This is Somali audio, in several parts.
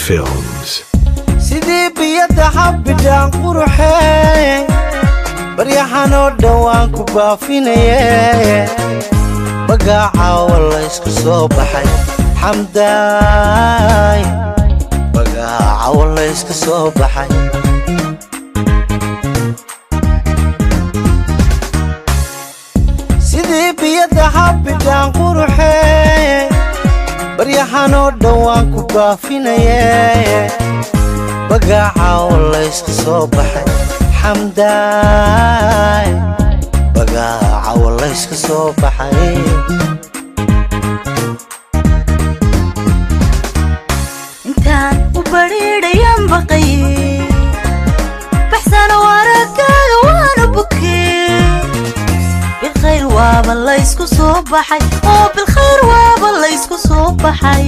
Films. Sidii biyadda xabbidhaan quruxee, baryaxanoo dhan waan ku baafinaye. Bagaacawa laysku soo baxay, Xamdaay, bagaacawa laysku soo baxay. Sidii biyadda xabbidhaan quruxee, baryaxanoo dhan waan ku baafinaye. Bagaacawa laysku soo baxay, Xamdaay, bagaacawa laysku soo baxay. Intaan u badhiidhayan baqaye, baxsano aragaaga waanu bukee. Bilkhayr waaba laysku soo baxay, oo bilkhayr waaba laysku soo baxay.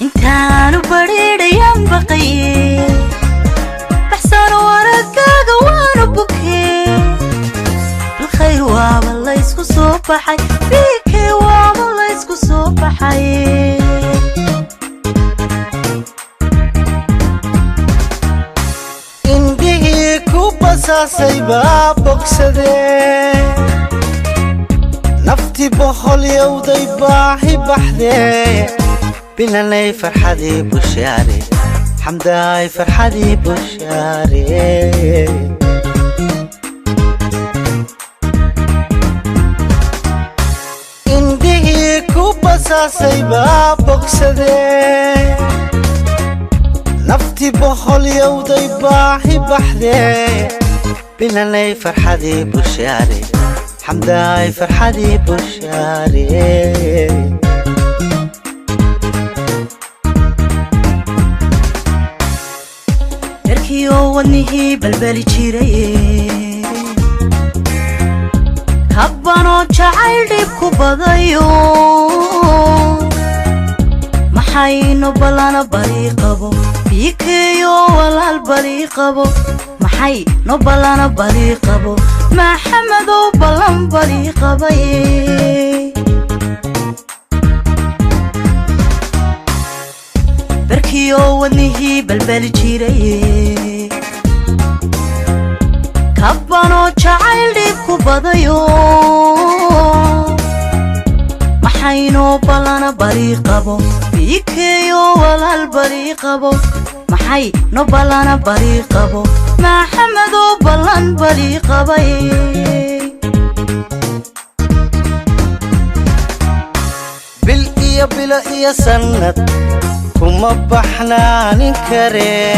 Intaan u badhiidhayan baqaye, baxsano aragaaga waanu bukee. Bilkhayr waaba laysku soo baxay, biikee waaba laysku soo baxay. Indhihii ku basaasay baa bogsadee, nafti boholyowday baahi baxdee. Bilanay farxadii bushaare, Xamdaay, farxadii bushaare. Indhihii ku basaasay baa bogsadee, nafti boholyowday baahi baxdee. Bilanay farxadii bushaare, Xamdaay, farxadii bushaare. Darkiyo wadnihii balbali jiray, kabbanoo jacayl dhib ku badayo. Maxayno ballana balii qabo, biikeeyo walaal balii qabo. Maxay no ballana balii qabo, Maxamedow ballan balii qabay. Barkiyo wadnihii balbali jiray, kabbanoo jacayl dhib ku badayo. Maxaynoo ballana balii qabo, biikeeyo walaal balii qabo. Maxay no ballana balii qabo, Maxamedow ballan balii qabay. Bil iyo bilo iyo sannad kuma baxnaanin karee,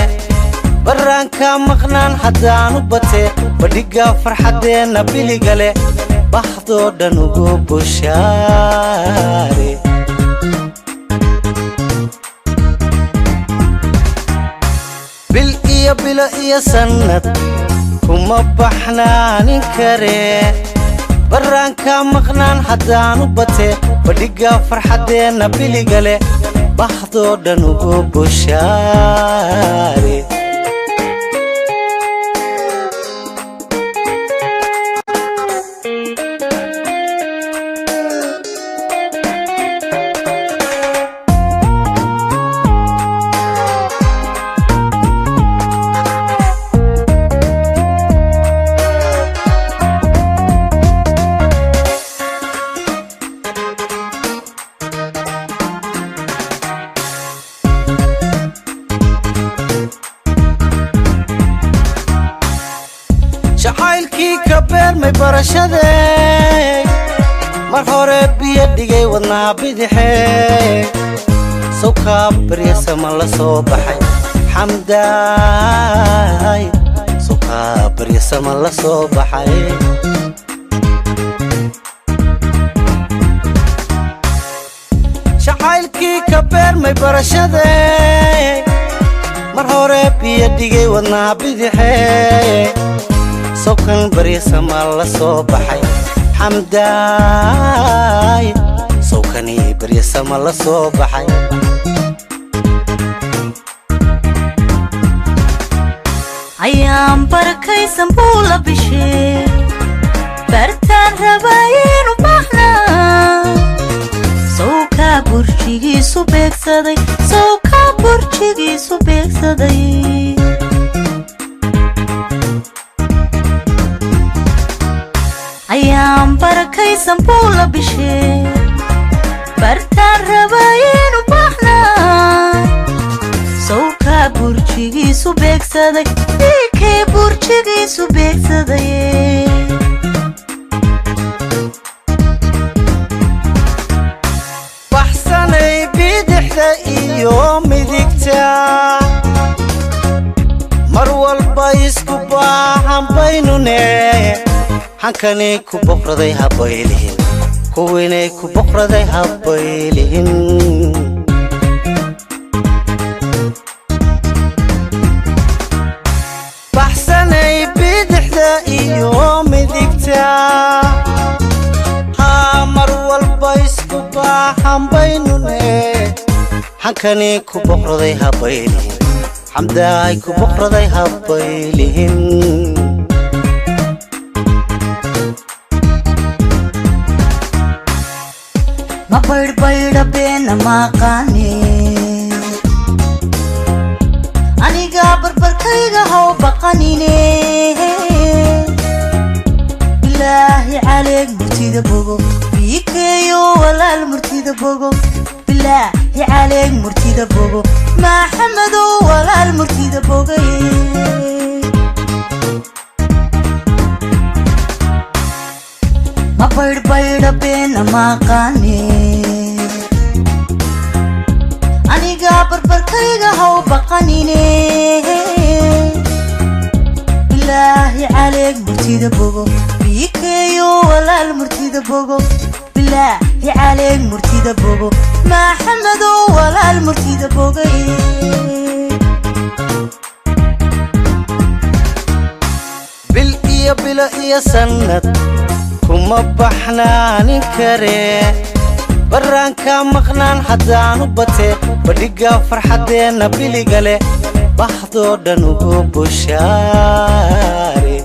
barraankaa maqnaan haddaanu batee. Badhigga farxaddeenna biligale, bahdoo dhan ugu bushaare. Bil iyo bilo iyo sannad kuma baxnaanin karee, barraankaa maqnaan haddaanu batee. Badhigga farxaddeenna biligale, bahdoo dhan ugu bushaare. Jacaylkii ka beermay barashadee, mar hore biyo dhigay wadnaha bidixee. Sawkaa baryasama la soo baxay, Xamdaay, sawkaa baryasama la soo baxay. Jacaylkii ka beermay barashadee, mar hore biyo dhigay wadnaha bidixee. Sawkan baryasama la soo baxay, Xamdaay, sawkanii baryasama la soo baxay. Ayaan barakaysan buu la bishee, bartaan rabaayeen u baahnaa. Barakaysan buu la bishee, bartaan rabaynu baahnaa. Sawkaa burjigiisu beegsaday, biikee burjigiisu beegsaday. Baxsanay bidixda iyo midigta, mar walba isku baahan baynune. Xankani ku boqraday habaylihin, kuwiinay ku boqraday habaylihin. Baxsanay bidixda iyo midigta, haa, mar walba isku baahan baynune. Xankani ku boqraday habaylihin, xamdaay ku boqraday habaylihin. Ma baydhbaydha beena maaqaane, anigaa barbarkayga haw baqanine. Bilaahi caleeg murtida bogo, biikeeyo walaal murtida bogo. Bilaahi caleeg murtida bogo, Maxamedow walaal murtida bogay. Ma baydhbaydha beena maaqaane, anigaa barbarkayga haw baqanine. Bilaahi caleeg murtida bogo, biikeeyo walaal murtida bogo. Bilaahi caleeg murtida bogo, Maxamedow walaal murtida bogay. Bil iyo bilo iyo sannad kuma baxnaanin kare, barraanka maqnaan haddaanu bate. Badhigga farxaddeenna biliga leh, bahdoo dhan ugu bushaare.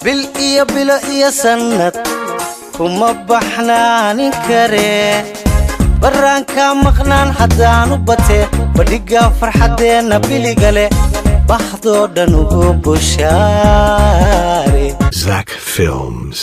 Bil iyo bilo iyo sannad kuma baxnaanin kare, barraanka maqnaan haddaanu bate. Badhigga farxaddeenna biliga leh, bahdoo dhan ugu bushaare. Zach Films.